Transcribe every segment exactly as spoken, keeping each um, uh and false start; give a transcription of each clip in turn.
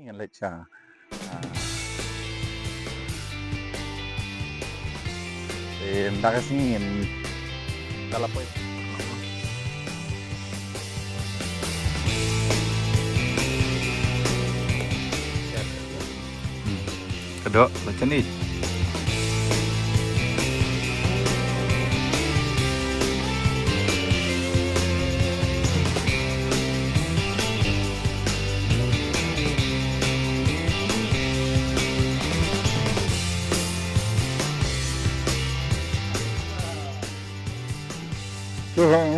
Ngan leit sha. Ah. Eh, mynta ka sngi ngin da la poi. Hmm. Ka doh, la chani.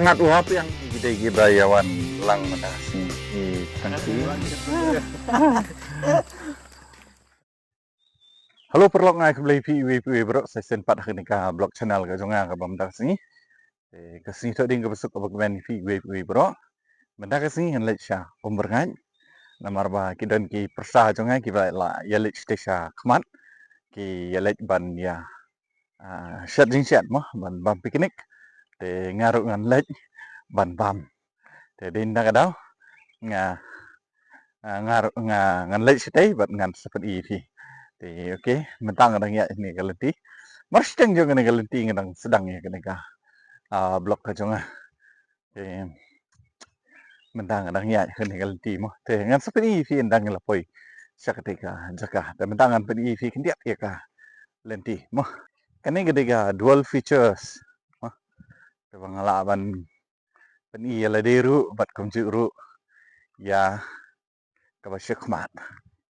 Ngat u hap ïa ngi ki dei kiba ïa wan lang mynta ka sngi. Tang ki. Hello paralok, nga ai khublei ïa phi iwei pa iwei baroh sa shisien pat ha kane ka vlog channel ka jong nga kaba mynta ka sngi. Te ka sngi thoh ding kaba suk kaba kmen ïa phi iwei pa iwei baroh. Mynta ka sngi ngan leit sha Umrngaid. Namar ba ki don ki pyrsa jong nga kiba la ïa leit shatei sha khmat. Ki ïa leit ban ïa, ah, shet jingshet mo, ban bam picnic. Te nga ruh ngan leit ban bam. Te dei na ka daw nga, ah, nga ruh nga ngan leit shatei bad ngan sa pyni ïa phi. Te okay, mynta nga dang ïaid ha kane ka lynti. Mar shiteng jong kane ka lynti nga dang sdang ïa kane ka, ah, vlog ka jong nga. Te mynta nga dang ïaid ha kane ka lynti mo. Te ngan sa pyni ïa phi ynda ngi la poi sha katei ka jaka. Te mynta ngan pyni ïa phi khyndiat ïa ka lynti mo. Kane ka dei ka dual features mo. Te ba nga lah ban pyni ïa lade ruh bad kumjuh ruh ïa kaba shakhmat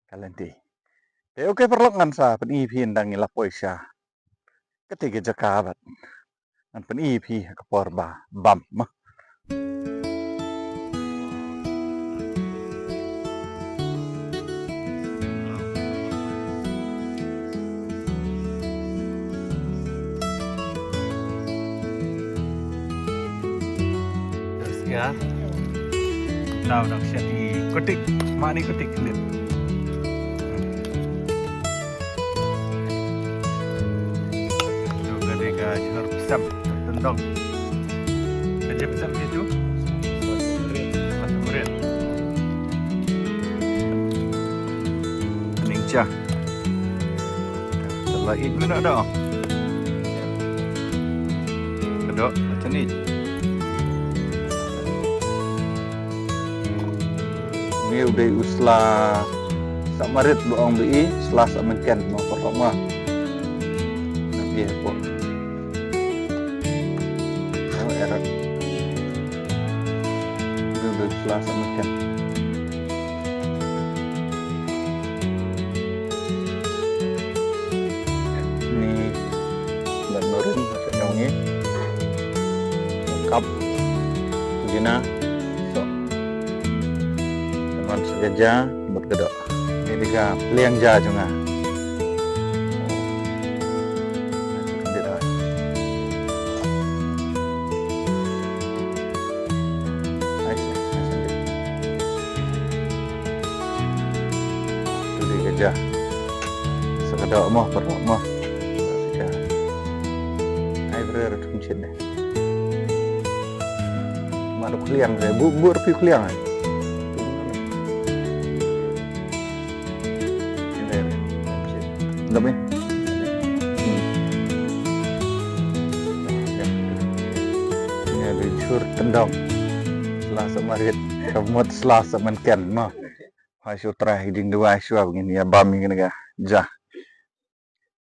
ka lynti. Te okay paralok, ngan sa pyni ïa phi ynda ngi la poi sha katei ka jaka bad ngan pyni ïa phi ha ka por ba bam mo. Dah siap. Tau dang siap di kotik. Mak ni kotik kulit. Tu ka dei ka jhur psem, tendong. Ka jhur psem dia tu. Batu rit. Ning cha. Telah it minot dah. Kedok macam ni. Ngi u dei u sla sah marit ba ong ba i sla sah mynken ma paralok ma. Ngi hapoh. Ngi u dei u sla sah mynken. Ni, bad norin, sa nyong ni. Kap, pudina, so. Teman sejaja, bad kedok. Ni dei ka pliang ja jong nga. Ai, ai, ai. Tu dei ka ja. Sa ka doh mo, paralok mo. Sa ka. Ai brer thum chin deh. Ma dok kliang deh. Bu, bu pi kliang ai. Dap ya. Hmm. Ïa, ïa, ïa, jhur tendong. Sla sah marit. Ka mut sla sah mynken mo. Hai shu trai hi jingduwai shuwa ba ngin ïa bam ïa kane ka ja.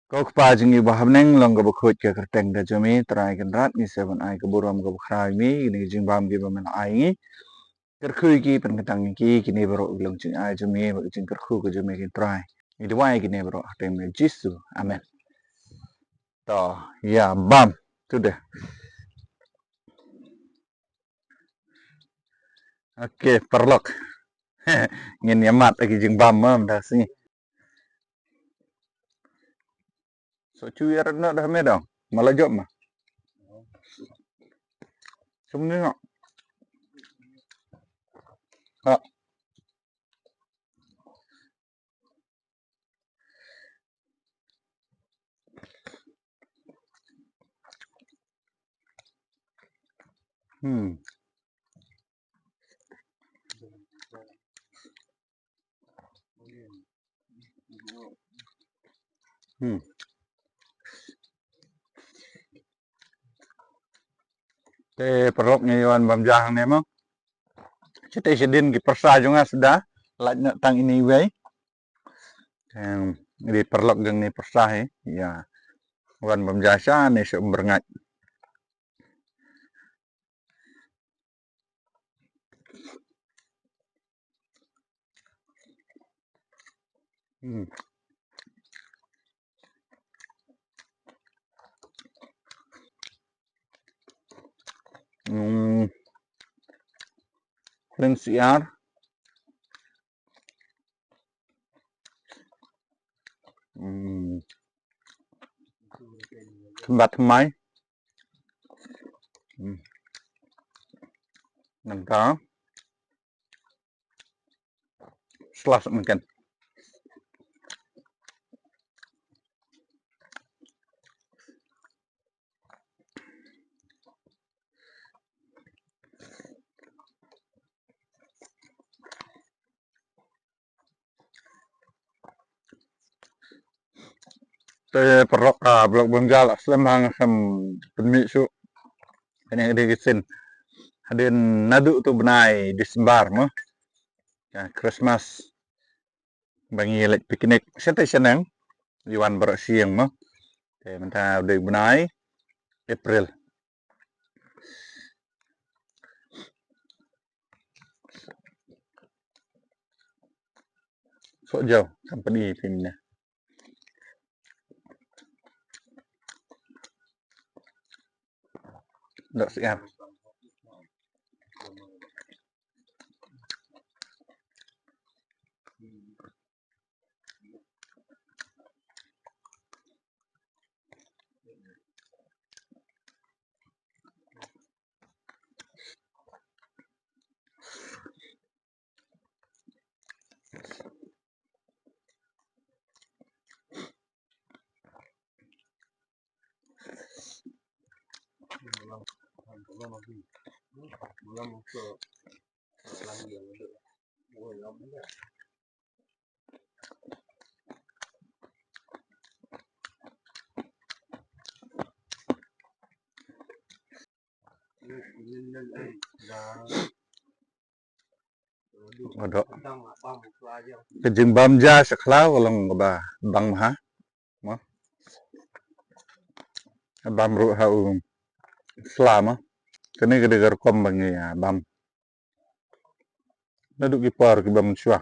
Ko Kpa jong ngi ba ha bneng, long kaba khuid ka kyrteng ka jong me, Trai Kynrad, ngi sa ban ai ka burom kaba khraw ïa me, kine ki jingbam kiba me la ai ngi. Kyrkhu ïa ki, pynkyntang ïa ki, kine baroh ki long jingai jong me, bad ka jingkyrkhu ka jong me ko Trai. Ngi duwai kine baroh ha ktien me Jisu. Amen. To, ïa bam. Tu deh. Okay, paralok. Ngin ïa mad ïa ki jingbam ma, mynta sngi. So chu ïa rat noh da me dong. Ma la jop ma. Sum ni noh. Ha. Hmm. Hmm. Te paralok ngi wan bam ja hangne mo. Shatei shadien ki pyrsa jong nga suda lait noh tang ine iwei. Em, ri paralok jong ngi pyrsa hi. Ïa. Wan bam ja shane sha Umbrngait. Hmm. Hmm. Khlem siar. Hmm. Khynbat thymmai. Hmm. Nangta. Slas mungkin. Te paralok, ah, paralok bam ja la slem hang sem pynmih shuh. Kane ka dei ka sien hadien naduh tu bnai Disembar mo. Ka Christmas ba ngi leit picnic shatei shaneng, ïa wan baroh shi ïing mo. Te mynta u dei u bnai April. Soh jaw, company phi mynne. Dok siar. Ka jingbam ja sha khlaw ka long kaba bang bha. Mo. Bam ruh ha u sla mo. Kane ka dei ka rukom ba ngi, ah, bam. Naduh ki por kiba mynshuwa.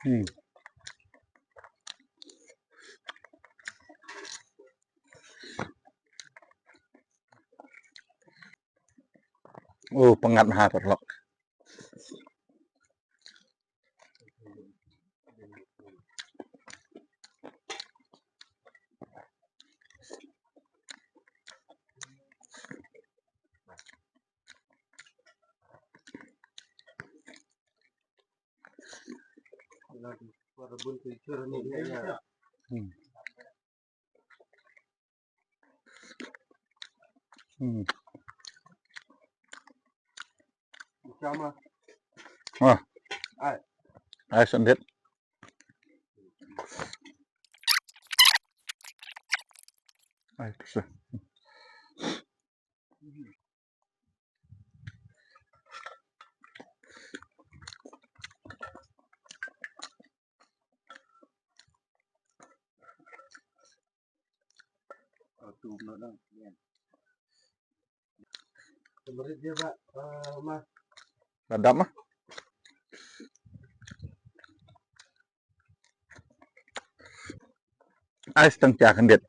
Hmm. Oh, pyngat ha paralok. Hmm. Hmm. Wah. Ai. Ai, sendit. Ai, tu sah. Ladap mah. Ais tang cha kandit.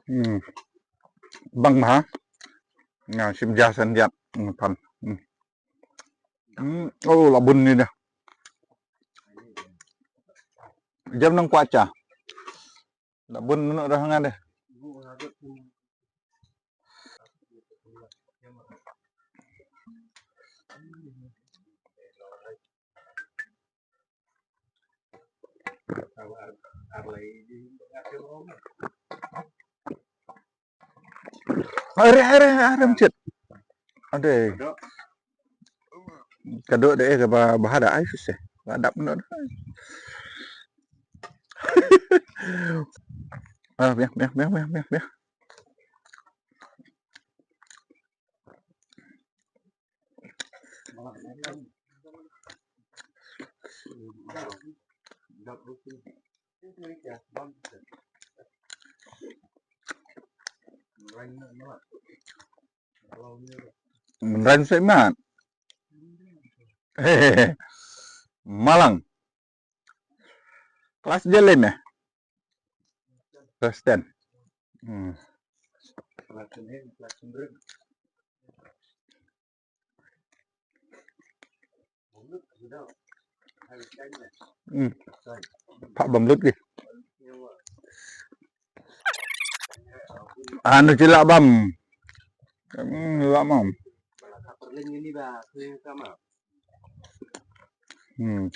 Hmm. Bang ma. Nga sim ja san jat. Hmm, pan. Hmm. Hmm. Oh, la bun ni dah. Jam nang kuacha. La bun nunu dah nga deh. Are, are, are, mchet. Ade. Kado de eh, ba bahada ai suse. Ladap no. Ah, biar, biar, biar, biar, biar, biar. Mynran seh mat. Malang. Kelas dia lem eh? Kelas ten. Hmm. Hmm. Pak bamlut deh. Anu cilak bam. Hmm, cilak bam. Hmm.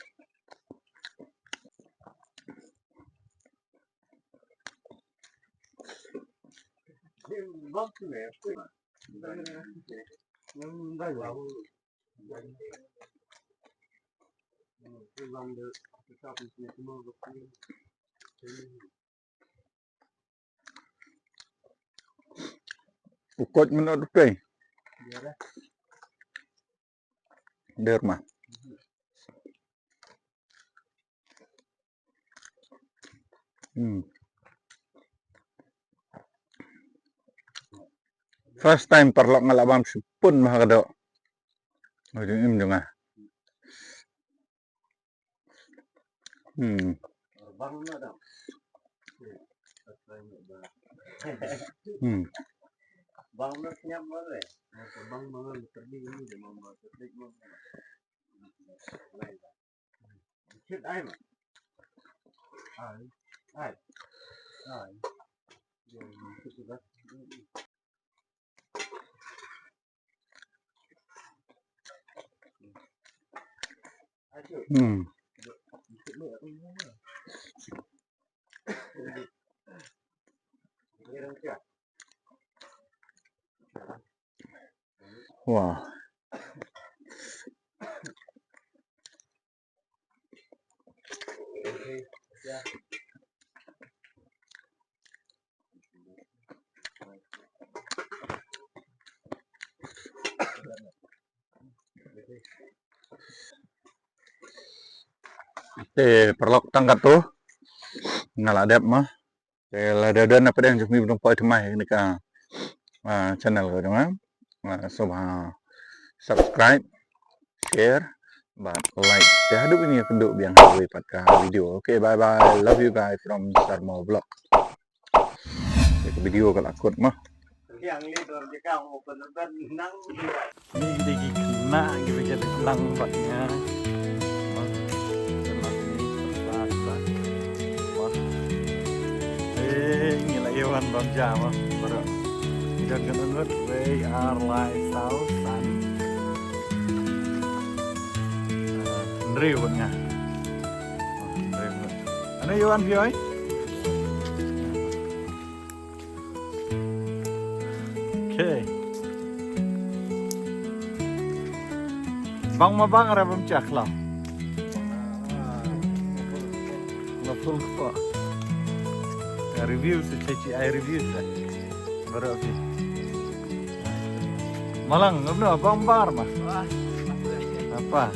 U koch mynno u pei. Derma. Hmm. First time paralok nga la bam shipun ma ha ka doh. Oi, jong im jong nga. Hmm. Hmm. Hmm. Wah. Te paralok tang katto nga la dep ma. Te lada don na pdeng jong phi ba dang poi thymmai ha kane ka, ah, channel ka jong nga, ah, sngewbha subscribe, share bad like. Te haduh ban ïakynduh biang ha kawei pat ka video. Okay, bye bye. Love you guys from Sarmo Vlog. Te ka video ka la kut ma. Ni dei ki khynnah kiba ïa leit lang bad nga. Wah. Khynnah ni, bha, bha. Wah. Eh, ngi la ïa wan bam ja, wah, baroh. Ngi don ka nut, wei, ar, lai, saw, san. Eh, hynriew bad nga. Wah, hynriew bad. Ano ïa wan phi oi? Okay. Bang ma bang, ra bam cha khlaw. La full kpoh. Review sa, ceci ai review sa. Baru habis. Malang, ngam no, bang bar mah. Apa?